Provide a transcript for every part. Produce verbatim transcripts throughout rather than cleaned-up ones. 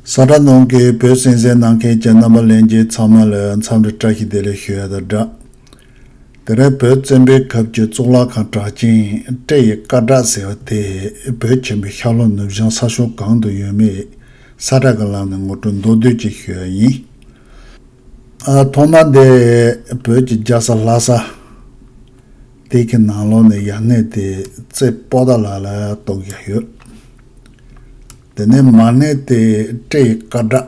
ས་ཁྲ་ནང་གི་བོད་གསན་གཟིགས་གནང་མཁན་གྱི་རྣམ་པ་ལྷན་རྒྱས་ཚང་མ་ལ་འཚམས་འདྲི་བཀྲ་ཤིས་བདེ་ལེགས་ཞུ་ཡ་དང་སྦྲགས། དེ་རིང་བོད་བཙན་པོའི་སྐབས་ཀྱི་གཙུག་ལག་ཁང་གྲགས་ཅན་སྤྲེལ་ཡི་སྐད་གྲགས་ཟེར་བ་དེ་བོད་ཆེན་པོའི་ཤར་ལྷོ་ནུབ་བྱང་ས་ཕྱོགས་གང་དུ་ཡོད་མེད་ས་ཁྲ་གི་ལམ་ནས་ངོ་སྤྲོད་མདོར་བསྡུས་ཅིག་ཞུ་ཡ་ཡིན། ཨ། ཐོག་མ་འདི་བོད་ཀྱི་རྒྱལ་ས་ལྷ་ས་དེ་གི་ནང་ལོགས་ནས་ཡར་སྣེ་དེ་རྩེ་པོ་ཏཱ་ལ་ལ་གཏོགས་ཀྱི་ཡོད། དེ་ནས་མར་སྣེ་དེ་སྤྲེལ་ཡི་སྐད་གྲགས་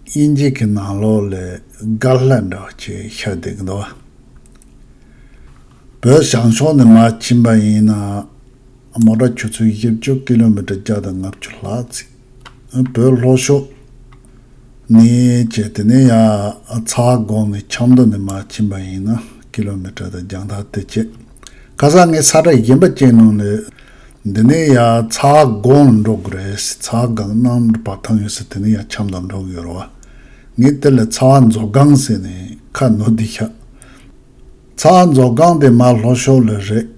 དབྱིན་ཇི་གི་ནང་ལོགས་ལ་སྒར་ལྷ་འདྲ་བ་ཅིག་ཤར་བསྡད་ཀྱི་འདུག། བོད་བྱང་ཕྱོགས་ནས་མར་ཕྱིན་པ་ཡིན་ན། མོ་ཊ་ཆུ་ཚོད་བཞི་བཅུ་ཀི་ལོ་མི་ཊར་བརྒྱ་དང་ལྔ་བཅུ་ལྷག་ཙམ། བོད་ལྷོ་ཕྱོགས་ནས་བྱས་དེ་ནས་ཡར་ཚ་བ་སྒོང་ནས་ཆབ་མདོ་ནས་མར་ཕྱིན་པ་ཡིན་ན་ཀི་ལོ་མི་ཊར་དང་རྒྱང་ཐག་དེ་བྱས། ཁ་སང་ངས་ས་ཁྲ་གཞན་པ་ཅིག་ནང་ནས་འདི་ནས་ཡར་ཚ་བ་སྒོང་འགྲོ་དགོས་རེད། ཚ་བ་སྒང་གནམ་བར་ཐང་ཡོད་ས་དེ་ནས་ཡར་ཆབ་མདོ་འགྲོ་གི་ཡོད་རེད་བ། ངས་དེ་ལ་ཚ་བ་མཛོ་སྒང་ཟེར་ནས་ཁ་ནོར་བསྡད་ཤག། ཚ་བ་མཛོ་སྒང་དེ་མར་ལྷོ་ཕྱོགས་ལ་རེད།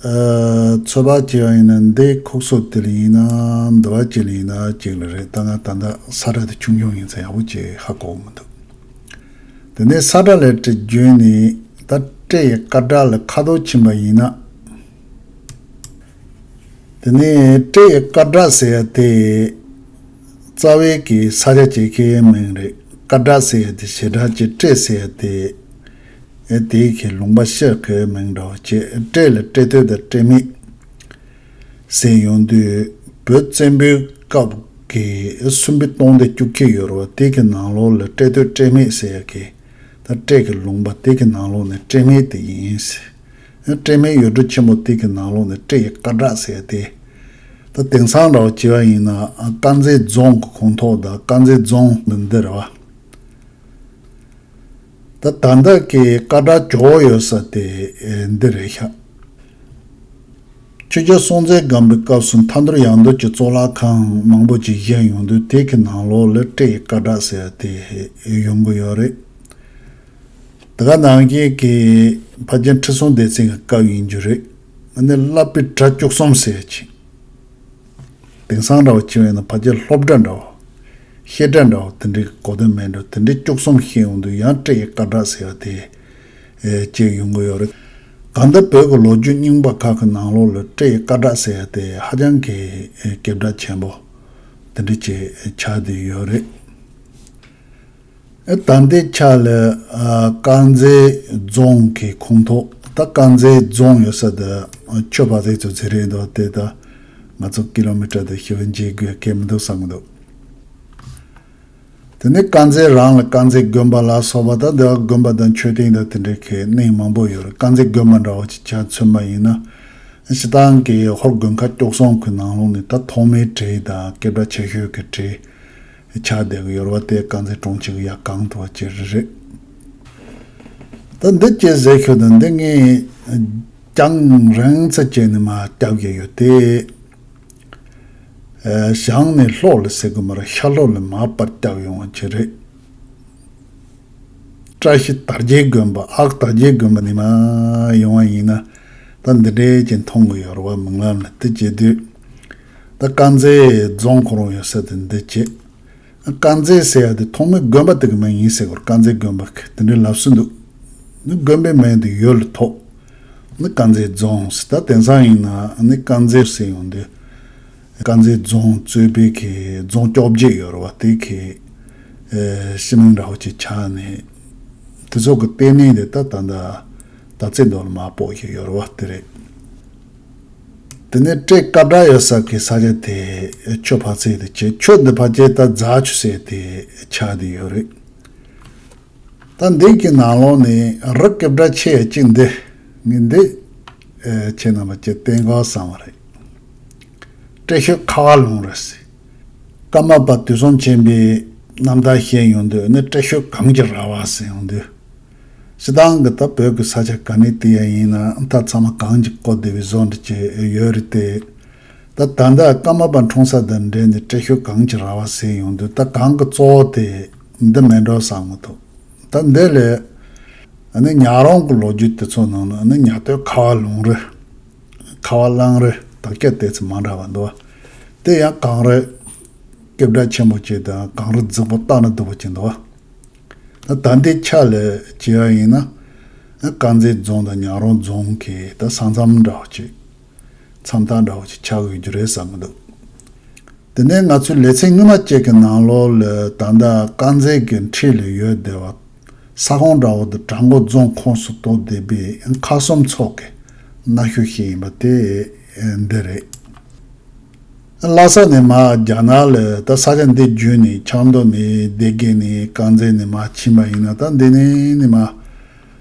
ཨ། ཚོད་དཔག་བྱས་པ་ཡིན་ན་འདི་ཁུག་སོ་དེ་ལ་ཡིན་ན་འདི་བ་ཅིག་ལ་ཡིན་ན་ཅིག་ལ་རེད། ད་ང་ད་ལྟ་ས་ཁྲ་དེ་ཆུང་ཆུང་ཡིན་ཙང་ཡག་པོ་ཅིག་ཧ་གོ་གི་མི་འདུག། དེ་ནས་ས་ཁྲ་ལ་བྲིས་བརྒྱུད་ནས་ད་སྤྲེལ་ཡི་སྐད་གྲགས་ལ་ཁ་ཐོར་ཕྱིན་པ་ཡིན་ན། དེ་ནས་སྤྲེལ་ཡི་སྐད་གྲགས་ཟེར་ཡ་དེ་རྩ་བའི་གི་ས་ཆ་ཅིག་གི་མིང་རེད། སྐད་གྲགས་ཟེར་ཡ་དེ་བྱེ་བྲག་གི་སྤྲེལ་ཟེར་ཡ་དེ་ཨེ་དེའི་གི་ལུང་པ་ཤར་གི་མིང་འདྲ་བོ་བྱས། སྤྲེལ་ལ་སྤྲེལ་སྟོད་དང་སྤྲེལ་སྨད་ཟེར་ཡོང་དུས་བོད་བཙན་པོའི་སྐབས་ཀྱི་སུམ་པའི་སྟོང་སྡེ་བཅུ་གཅིག་ཡོད་རེད་བ། དེ་གི་ནང་ལོགས་ལ་སྤྲེལ་སྟོད་སྤྲེལ་སྨད་ཟེར་ཡ་གི་ད་སྤྲེལ་གྱི་ལུང་པ་དེ་གི་ནང་ལོགས་ནས་སྤྲེལ་སྨད་དེ་ཡིན། སྤྲེལ་སྨད་ཡུལ་གྲུ་ཆེན་མོ་དེ་གི་ནང་ལོགས་ནས་སྤྲེལ་ཡི་སྐད་གྲགས་ཟེར་ཏེ། ད་དེང་སང་འདྲ་བོ་བྱས་པ་ཡིན་ན་དཀར་མཛེས་རྫོང་གི་ཁོངས་གཏོགས་དང་དཀར་མཛེས་རྫོང་འདི་འདི་རེད་བ། ད་ད་ལྟ་གི་སྐད་གྲགས་ཇོ་བོ་ཡོད་ས་དེ་འདི་རེད་ཤག། ཆོས་རྒྱལ་སྲོང་བཙན་སྒམ་པོའི་སྐབས་སུ་མཐའ་འདུལ་ཡང་འདུལ་གྱི་གཙུག་ལག་ཁང་མང་པོ་ཅིག་བཞེངས་ཡོང་དུས་དེ་གི་ནང་ལོགས་ལ་སྤྲེལ་ཡི་སྐད་གྲགས་ཟེར་ཏེ་ཡོང་གི་ཡོད་རེད། དེ་ག་ནང་བཞིན་གྱི་ཕལ་ཆེར་ཁྲི་སྲོང་ལྡེ་བཙན་གྱི་སྐབས་ཡིན་རྒྱུ་རེད། ཨ་ནི་བསླབ་པའི་གྲྭ་བཅུ་གསུམ་ཟེར་ཅིག། དེང་སང་འདྲ་བོ་བྱས་པ་ཡིན་ན་ཕལ་ཆེར་སློབ་གྲྭ་འདྲ་བོ། བཤད་གྲྭ་འདྲ་བོ་དེ་འདྲའི་གོ་དོན་མེད་འགྲོ། དེ་འདྲའི་བཅུ་གསུམ་བཤད་ཡོང་དུས་ཡང་སྤྲེལ་ཡི་སྐད་གྲགས་ཟེར་བ་དེ་ཨེ་བྱས་ཡོང་གི་ཡོད་རེད། གང་ལྟར་བོད་ཀྱི་ལོ་རྒྱུས་རྙིང་པ་ཁག་གི་ནང་ལོགས་ལ་སྤྲེལ་ཡི་སྐད་གྲགས་ཟེར་བ་དེ་ཧ་ཅང་གི་ཨེ་སྐད་གྲགས་ཆེན་པོ་དེ་འདྲ་ཅིག་ཆགས་བསྡད་ཡོད་རེད། ཨེ་ད་ལྟའི་ཆ་ལ་ཨ་དཀར་མཛེས་རྫོང་གི་ཁོངས་གཏོགས། ད་དཀར་མཛེས་རྫོང་ཡོད་ས་དེ་ཆོས་འཕགས་ཚེ་མཚོ་ཟེར་རེད་འདུག། དེ་ད་ང་ཚོ་ཀི་ལོ་མི་ཊར་དེ་ཞེ་པོ་འཇལ་དགོས་གལ་མི་འདུག་བསམ་གི་འདུག། དེ་ནས་དཀར་མཛེས་རང་ལ་དཀར་མཛེས་དགོན་པ་ལ་སོགས་པ་ད་འདི་དགོན་པ་དང་མཆོད་རྟེན་དང་དེ་འདྲའི་གི་གནས་མང་པོ་ཡོད་རེད། དཀར་མཛེས་དགོན་པ་འདྲ་བོ་ཅིག་ཆ་མཚོན་པ་ཡིན་ན། སྤྱིར་བཏང་གི་ཧོར་དགུན་ཁ་བཅུ་གསུམ་གི་ནང་ལོགས་ནས་ད་ཐོག་མའི་གྲས་དང་སྐད་གྲགས་ཆེ་ཤོས་ཀྱི་གྲས་ཆགས་བསྡད་ཀྱི་ཡོད་རེད་བ། དེ་དཀར་མཛེས་གྲོང་ཁྱེར་གྱི་ཡ་གང་དུ་བ་ཅིག་རེད། ད་འདི་ཅི་ཟེར་ཤོད་དང་འདི་ངས་རྒྱང་རིང་ཙམ་བྱས་ནས་མར་བརྒྱབ་ཀྱི་ཡོད་དེ། ཨ་བྱང་ནས་ལྷོ་ལ་ཟེར་དགོས་མ་རེད། ཤར་ལྷོ་ལ་མར་པར་བརྒྱབ་ཡོང་བ་ཅིག་རེད། བཀྲ་ཤིས་དར་རྒྱས་དགོན་པ། ཨག་དར་རྒྱས་དགོན་པ་ནས་མར་ཡོང་བ་ཡིན་ན་ད་འདི་འདྲའི་ཅིག་མཐོང་གི་ཡོད་རེད་བ། མིག་ལམ་ལ་དེ་བྱེད་དུས་ད་དཀར་མཛེས་རྫོང་ཁོ་རང་ཡོད་ས་དེ་འདི་བྱེད། དཀར་མཛེས་ཟེར་ཡ་དེ་ཐོག་མའི་དགོན་པ་དེ་གི་མིང་ཡིན་ཟེར་གོ། དཀར་མཛེས་དགོན་པ་གི་དེ་འདྲའི་ལབ་སྲོལ་འདུག། ནི་དགོན་པའི་མིང་དེ་ཡུལ་ལ་ཐོགས། ནི་དཀར་མཛེས་རྫོང་ཟེར། ད་དེང་སང་ཡིན་ན་ནི་དཀར་མཛེས་ཟེར་ཡོང་དུས། དཀར་མཛེས་རྫོང་གཙོས་པའི་གི་རྫོང་བཅོ་བརྒྱད་ཡོད་རེད་བ། དེ་གི་ཨེ་སྤྱི་མིང་འདྲ་བོ་ཅིག་ཆགས་ནས། དེ་ཚོ་གི་ལྟེ་གནས་དེ་ད་ད་ད་ད་ཚེ་མདོ་ལ་མར་སྤོ་ཞིག་ཡོད་རེད་བ། དེ་རེད། དེ་ནས་སྤྲེལ་སྐད་གྲགས་ཡོད་ས་གི་ས་ཆ་དེ་ཆོས་འཕགས་ཚེ་དེ་བྱས། ཆོས་འདི་ཕལ་ཆེར་ད་རྫ་ཆུ་ཟེར་དེ་ཆགས་བསྡད་ཡོད་རེད། ད་འདི་གི་ནང་ལོགས་ནས་རི་སྐད་གྲགས་ཆེ་ཡ་གཅིག་འདི། ངས་འདི་ཨེ་ཁྱེད་རྣམ་པ་ཅིག་བསྟན་དགོས་བསམ་པ་རེད། སྤྲེལ་ཤོད་ཁ་བ་ལུང་རི་ཟེར། ཀརྨ་པ་དུས་གསུམ་མཁྱེན་པའི་རྣམ་ཐར་བཤད་ཡོང་དུས་ནི་སྤྲེལ་ཤོད་གངས་ཀྱི་ར་བ་ཟེར་ཡོང་དུས། སྤྱིར་བཏང་གི་ད་བོད་ཀྱི་ས་ཆ་ག་ནས་བལྟས་ཡ་ཡིན་ན་མཐའ་ཚང་མ་གངས་ཀྱིས་བསྐོར་བསྡད་པའི་བཟོ་འདྲ་ཅིག་ཡོད་རེད་དེ། ད་ད་ལྟ་ཀརྨ་པ་འཁྲུངས་ས་དང་འབྲེལ་ནས་སྤྲེལ་ཤོད་གངས་ཀྱི་ར་བ་ཟེར་ཡོང་དུས་ད་གངས་ཀྱི་གཙོ་བོ་དེ་འདི་མེད་འགྲོ་བསམ་གི་འདུག། ད་འདི་ལས་ཨ་ནི་ཉག་རོང་གི་ལོ་རྒྱུས་དེ་ཚོ་ནང་ན་ཨ་ནི་ཉག་སྟོད་ཁ་བ་ལུང་རི། ཁ་བ་གླང་རི། དག་ཆ་དེ་ཚོ་མ་འདྲ་བ་འདུག། དེ་ཡང་གངས་རི། སྐད་གྲགས་ཆེན་པོ་ཅིག་དང་གངས་རི་རྫིག་པོ་ལྟ་ན་སྡུག་པོ་ཅིག་འདུག་བ། ད་ལྟ་འདི་ཆ་ལ་བྱས་པ་ཡིན་ན། དཀར་མཛེས་རྫོང་དང་ཉག་རོང་རྫོང་གི་ད་ས་མཚམས་འདྲ་བོ་ཅིག་མཚམས་ཐག་འདྲ་བོ་ཅིག་ཆགས་ཡོད་རྒྱུ་རེད་བསམ་གྱི་འདུག་དེ་ནས་ང་ཚོའི་ལེ་ཚན་སྔོན་མ་ཅིག་གི་ནང་ལོགས་ལ་ད་ལྟ་དཀར་མཛེས་ཀྱི་འཁྲིས་ལ་ཡོད་བསྡད་པ། ས་ཁོངས་འདྲ་བོ་དེ་བྲག་འགོ་རྫོང་ཁོངས་སུ་གཏོགས་བསྡད་པའི་ཁ་གསུམ་ཚོགས་ཀྱི་གནའ་ཤུལ་ཞིག་ཡིན་པ་དེ་འདི་རེད། ལྷ་ས་ནས་མར་རྒྱ་ནག་ལ་ད་ས་ཆ་འདི་བརྒྱུད་ནས་ཆབ་མདོ་ནས་སྡེ་དགེ་ནས་དཀར་མཛེས་ནས་མར་ཕྱིན་པ་ཡིན་ན། ད་འདི་ནས་ནས་མར་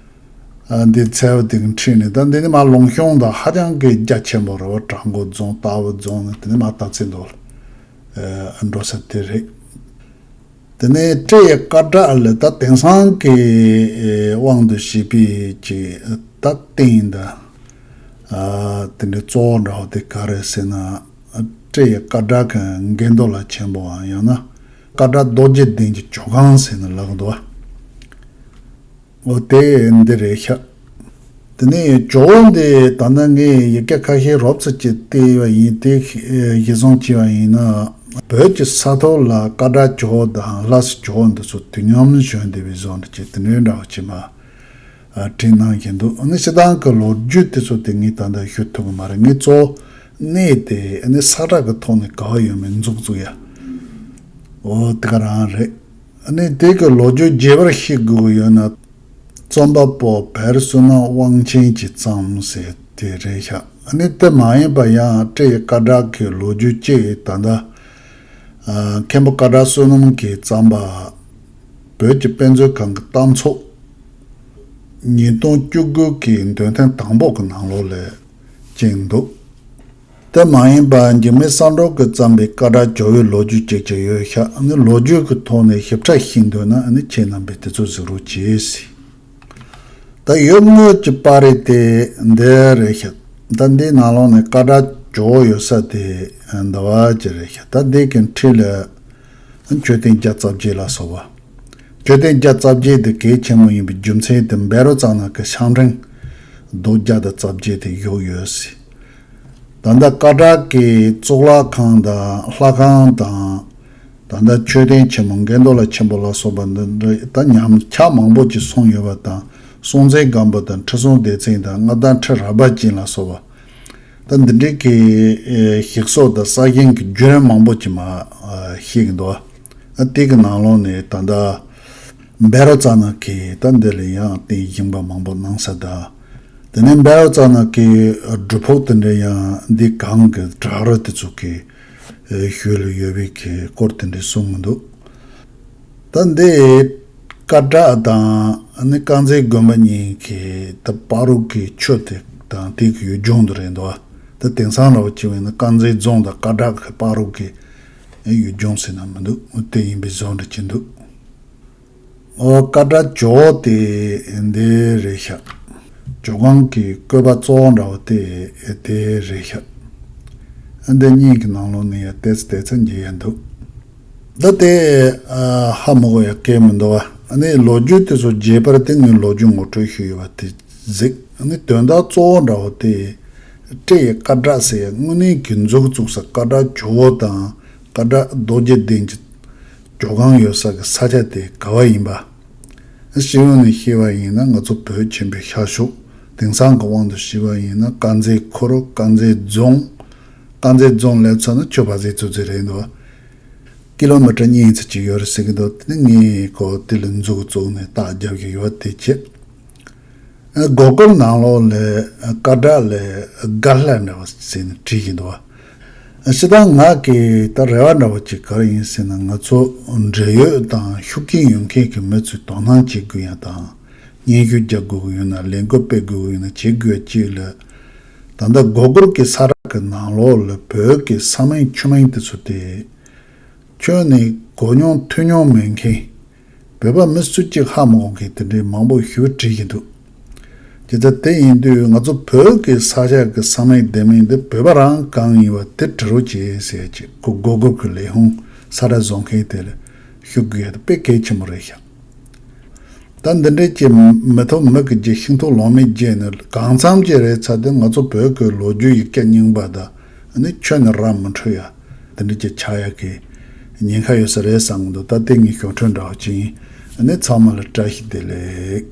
ཨ་འདི་ཚལ་བ་དེ་གི་འཁྲིས་ནས་ད་འདི་ནས་མར་ལུང་གཤོང་དང་ཧ་ཅང་གི་རྒྱ་ཆེན་པོ་རེད་བ། བྲག་འགོ་རྫོང་རྟ་བོ་རྫོང་ནས་དེ་ནས་མར་སྟག་རྩེ་མདོ་ལ་འགྲོ་ས་དེ་རེད། དེ་ནས་སྤྲེལ་ཡི་སྐད་གྲགས་ལ་ད་དེང་སང་གི་དབང་དུ་བྱས་པའི་ཅིག་ད་རྟེན་དང་ཨ་དེ་འདྲའི་གཙོ་བོ་འདྲ་བོ་དེ་ག་རེ་ཟེར་ན། སྤྲེལ་ཡི་སྐད་གྲགས་ཀྱི་འགས་མདོ་ལ་ཆེན་པོའམ་ཡང་ན་སྐད་གྲགས་རྡོ་རྗེ་གདན་གྱི་ཇོ་ཁང་ཟེར་ནས་ལབ་ཀྱི་འདུག་བ། འོ་དེ་འདི་རེད་ཤག་དེ་ནས་ཇོ་བོ་འདི་ད་ལྟ་ངས་ཡི་གེ་ཁ་ཤས་རོབ་ཙམ་ཅིག་བལྟས་ཡོད་པ་ཡིན། དེ་གཞིར་བཟུང་བྱས་པ་ཡིན་ན། བོད་ཀྱི་ས་ཐོག་ལ་སྐད་གྲགས་ཇོ་བོ་དང་ལྷ་ས་ཇོ་བོ་འདི་ཚོ་དུས་མཉམ་བྱོན་བསྡད་པའི་བཟོ་འདྲ་ཅིག་དེ་འདྲའི་འདྲ་བོ་ཅིག་མར་ཨ་བྲིས་གནང་བཞིན་འདུག་ཨ་ནི་སྤྱིར་བཏང་གི་ལོ་རྒྱུས་དེ་ཚོ་དེ་ངས་ད་ལྟ་ཞུ་ཐུབ་ཀྱི་མ་རེད། ངས་གཙོ་བོ་གནས་དེ་ཨ་ནི་ས་བཀྲ་གི་ཐོག་ནས་ག་བ་ཡོད་མེད་མཛུབ་བཙུགས་ཡ། འོ་དེ་ག་རང་རེད། ཨ་ནི་དེ་གི་ལོ་རྒྱུས་རྒྱས་པར་ཤེས་དགོས་ཀྱི་ཡོད་ན། རྩོམ་པ་པོ་བེར་བསོད་ནམས་དབང་ཆེན་གྱིས་བརྩམས་ཟེར་དེ་རེད་ཤག་ཨ་ནི་དེ་མ་ཡིན་པ་ཡང་སྤྲེལ་ཡི་སྐད་གྲགས་ཀྱི་ལོ་རྒྱུས་ཅིག་ད་ལྟ་ཨ་མཁན་པོ་སྐད་གྲགས་བསོད་ནམས་ཀྱིས་བརྩམས་པ། བོད་ཀྱི་དཔེ་མཛོད་ཁང་གི་གཏམ་ཚོགས་ཉིས་སྟོང་བཅུ་དགུ་གི་འདོན་ཐེངས་དང་པོ་གི་ནང་ལོགས་ལ་ཅིག་འདུག་དེ་མ་ཡིན་པར་འཇིགས་མེད་བསམ་གྲུབ་ཀྱིས་བརྩམས་པའི་སྐད་གྲགས་ཇོ་བོའི་ལོ་རྒྱུས་ཅིག་ཅིག་ཡོད་ཤག་ཨ་ནི་ལོ་རྒྱུས་ཀྱི་ཐོག་ནས་ཞིབ་ཕྲ་ཤེས་འདོད་ན་ཨ་ནི་ཁྱེད་རྣམ་པས་དེ་ཚོ་གཟིགས་རོགས་གྱིས། ད་ཡུལ་དངོས་ཀྱི་པར་རིས་དེ་འདི་རེད་ཤག་ད་འདིའི་ནང་ལོགས་ནས་སྐད་གྲགས་ཇོ་བོ་ཡོད་ས་དེ་འདི་བ་ཅིག་རེད་ཤག་ད་འདི་གི་འཁྲིས་ལ་མཆོད་རྟེན་བརྒྱ་རྩ་བརྒྱད་ལ་སོགས་པ། མཆོད་རྟེན་བརྒྱ་རྩ་བརྒྱད་དེ་གལ་ཆེན་པོ་ཡིན་པའི་རྒྱུ་མཚན་དེ་བཻ་རོ་ཙ་ན་གི་ཤང་ཕྲེང་རྡོ་བརྒྱ་དང་རྩ་བརྒྱད་དེ་བཞུགས་ཡོད་ཟེར། ད་ལྟ་སྐད་གྲགས་ཀྱི་གཙུག་ལག་ཁང་དང་ལྷ་ཁང་དང་། ད་ལྟ་མཆོད་རྟེན་ཆེན་མོ་འགས་མདོ་ལ་ཆེན་པོ་ལ་སོགས་པ་འདི་འདྲ་ད་ཉམས་ཆག་མང་པོ་ཅིག་སོང་ཡོད་པ་དང་། སྲོང་བཙན་སྒམ་པོ་དང་ཁྲི་སྲོང་ལྡེ་བཙན་དང་མངའ་བདག་ཁྲི་རལ་པ་ཅན་ལ་སོགས་པ། ད་འདི་འདྲའི་གི་ཨེ་ཞིག་གསོ་དང་གསར་བཞེངས་ཀྱི་བརྒྱུད་རིམ་མང་པོ་ཅིག་མར་ཨ་ཤེས་ཀྱི་འདུག་ཨ་དེ་གི་ནང་ལོགས་ནས་ད་ལྟ་བཻ་རོ་ཙ་ན་གིས་ད་འདི་ལ་ཡང་རྟེན་བཞེངས་པ་མང་པོ་གནང་ས་དང་། དེ་ནས་བཻ་རོ་ཙ་ན་གི་སྒྲུབ་ཕུག་དེ་འདྲ་ཡང་འདི་གང་གི་བྲག་རི་དེ་ཚོ་གི་ཨེ་ཤུལ་ལ་ཡོད་པའི་གི་སྐོར་དེ་འདྲ་གསུང་གི་འདུག་ད་འདི་སྐད་གྲགས་དང་ཨ་ནི་དཀར་མཛེས་དགོན་པ་གཉིས་ཀྱི་ད་བར་དུ་གི་ཆུ་དེ་དང་དེ་གི་ཡུལ་ལྗོངས་དེ་རེད་འདུག་ད་དེང་སང་འདྲ་བོ་བྱས་པ་ཡིན་ན་དཀར་མཛེས་རྫོང་དང་སྐད་གྲགས་ཀྱི་བར་དུ་གི་ཡུལ་ལྗོངས་ཟེར་ན་མི་འདུག་དེ་ཡིན་པའི་བཟོ་འདྲ་ཅིག་འདུག་ཨོ་སྐད་གྲགས་ཇོ་བོ་དེ་འདི་རེད་ཤག་ཇོ་ཁང་གི་བཀོད་པ་གཙོ་བོ་འདྲ་བོ་དེ་དེ་རེད་ཤག་ཨ་འདི་གཉིས་ཀྱི་ནང་ལོགས་ནས་ཡང་ཏོག་ཙམ་ཏོག་ཙམ་མཇལ་ཡ་འདུག་ད་དེ་ཨ་ཧ་མ་གོ་ཡ་སྐད་མི་འདུག་བ། ཨ་ནི་ལོ་རྒྱུས་དེ་ཚོ་རྒྱས་པར་དེ་ངས་ལོ་རྒྱུས་ངོ་སྤྲོད་ཞུས་ཡོད་པ་དེ་གཟིགས། ཨ་ནི་དོན་དག་གཙོ་བོ་འདྲ་བོ་དེ་སྤྲེལ་ཡི་སྐད་གྲགས་ཟེར་ཡ་དངོས་གནས་ཀྱི་མཛུབ་བཙུགས་ས་སྐད་གྲགས་ཇོ་བོ་དང་སྐད་གྲགས་རྡོ་རྗེ་གདན་གྱི་ཇོ་ཁང་ཡོད་ས་གི་ས་ཆ་དེ་ག་བ་ཡིན་པ། སྤྱི་ཡོངས་ནས་བཤད་པ་ཡིན་ན་ང་ཚོ་བོད་ཆེན་པོའི་ཤར་ཕྱོགས་དེང་སང་གི་དབང་དུ་བྱས་པ་ཡིན་ན་དཀར་མཛེས་ཁུལ་དཀར་མཛེས་རྫོང་། དཀར་མཛེས་རྫོང་སླེབས་ཚར་ན་ཆུ་བ་ཟེ་ཙུ་ཙི་རེད་འདུག་ཀི་ལོ་མི་ཊར་གཉིས་ཙམ་ཅིག་ཡོད་རེད་ཟེར་གྱི་འདུག་དེ་ནི་ངས་ཁོ་དེ་ལ་མཛུབ་བཙུགས་ནས་རྟགས་རྒྱབ་ཀྱི་ཡོད་དེ་བྱས། སྒོ་སྒོར་ནང་ལོགས་ལ་སྐད་གྲགས་ལ་དགའ་ལྷ་འདྲ་བ་ཟེར་ནས་བྲིས་ཀྱི་འདུག་བ། སྤྱིར་བཏང་ང་གི་ད་རེ་བ་འདྲ་བ་ཅིག་ག་རེ་ཡིན་ཟེར་ན་ང་ཚོ་འབྲེལ་ཡོད་དང་ཤུགས་རྐྱེན་ཡོད་མཁན་གྱི་མི་ཚོས་དོ་སྣང་བྱེད་དགོས་ཡ་དང་། སྙན་ཞུ་རྒྱག་དགོས་ཀྱི་ཡོད་ན་ལས་འགུལ་སྤེལ་དགོས་ཀྱི་ཡོད་ན་བྱེད་དགོས་ཡ་གཅིག་ལ། ད་ལྟ་སྒོ་སྒོར་གྱི་ས་ར་གི་ནང་ལོགས་ལ་བོད་ཀྱི་ས་མིང་ཆུ་མིང་དེ་ཚོ་དེ། ཁྱོན་ནས་གོ་མྱོང་ཐོས་མྱོང་མེད་མཁན། བོད་པ་མི་སུ་གཅིག་ཧ་མ་གོ་མཁན་དེ་འདྲའི་མང་པོ་ཞེ་པོ་བྲིས་ཀྱི་འདུག་དེ་ལྟར་དེ་ཡིན་དུས་ང་ཚོ་བོད་ཀྱི་ས་ཆ་གི་ས་མིང་སྡེ་མིང་འདི་བོད་པ་རང་གང་ཡིན་པ་དེ་འབྲི་རོགས་བྱེད་ཟེར་ཅིག་ཁོ་སྒོ་སྒོར་གྱི་ལས་ཁུངས་ས་ར་བཟོ་མཁན་དེ་ལ་ཞུ་དགོས་ཡ་དེ་དཔེ་གལ་ཆེན་པོ་རེད་ཤག་ད་འདི་འདྲའི་ཅིག་མི་ཐོག་མི་གི་རྗེས་ཤིང་ཐོག་ལོང་མེད་རྗེས་ནས་གང་འཚམ་ཅིག་རེད་ཚར་དུས་ང་ཚོ་བོད་ཀྱི་ལོ་རྒྱུས་ཡི་གེ་རྙིང་པ་དང་ཨ་ནི་ཁྱོན་ནས་ར་མི་འཕྲོད་ཡ་འདི་འདྲའི་ཅིག་ཆགས་ཡ་གི་ ཉེན་ཁ་ཡོད་ས་རེད་བསམ་གི་འདུག་ད་ལྟའི་ངའི་ཞོགས་འཕྲོས་འདྲ་བ་ཅིག་ཡིན། ཨ་ནི་ཚང་མ་ལ་བཀྲ་ཤིས་བདེ་ལེགས།